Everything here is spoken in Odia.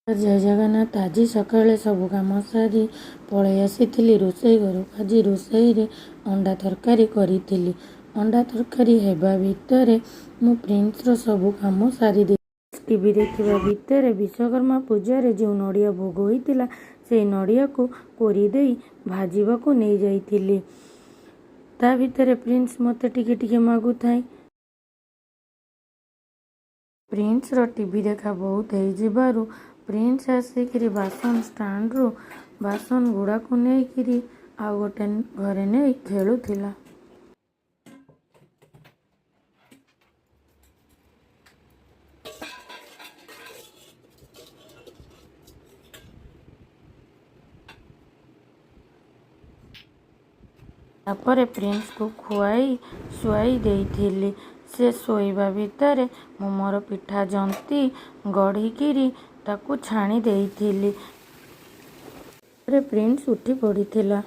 ଜୟ ଜଗନ୍ନାଥ। ଆଜି ସକାଳେ ସବୁ କାମ ସାରି ପଳେଇ ଆସିଥିଲି ରୋଷେଇ ଘରକୁ। ଆଜି ରୋଷେଇରେ ଅଣ୍ଡା ତରକାରୀ କରିଥିଲି। ଅଣ୍ଡା ତରକାରୀ ହେବା ଭିତରେ ମୁଁ ପ୍ରିନ୍ସର ସବୁ କାମ ସାରି ଟିଭି ଦେଖିବା ଭିତରେ ବିଶ୍ୱକର୍ମା ପୂଜାରେ ଯେଉଁ ନଡ଼ିଆ ଭୋଗ ହୋଇଥିଲା, ସେଇ ନଡ଼ିଆକୁ କୋରିଦେଇ ଭାଜିବାକୁ ନେଇଯାଇଥିଲି। ତା ଭିତରେ ପ୍ରିନ୍ସ ମୋତେ ଟିକେ ଟିକେ ମାଗୁଥାଏ। ପ୍ରିନ୍ସର ଟିଭି ଦେଖା ବହୁତ ହେଇଯିବାରୁ ପ୍ରିନ୍ସ ଆସିକିରି ବାସନ ଷ୍ଟାଣ୍ଡରୁ ବାସନ ଗୁଡ଼ାକୁ ନେଇକିରି ଆଉ ଗୋଟେ ଘରେ ନେଇ ଖେଳୁଥିଲା। ତାପରେ ପ୍ରିନ୍ସକୁ ଖୁଆଇ ଶୁଆଇ ଦେଇଥିଲି। ସେ ଶୋଇବା ଭିତରେ ମୁଁ ମୋର ପିଠା ଜନ୍ତି ଗଢ଼ିକିରି ତାକୁ ଛାଣି ଦେଇଥିଲି। ପରେ ପ୍ରିନ୍ସ ଉଠି ପଡ଼ିଥିଲା।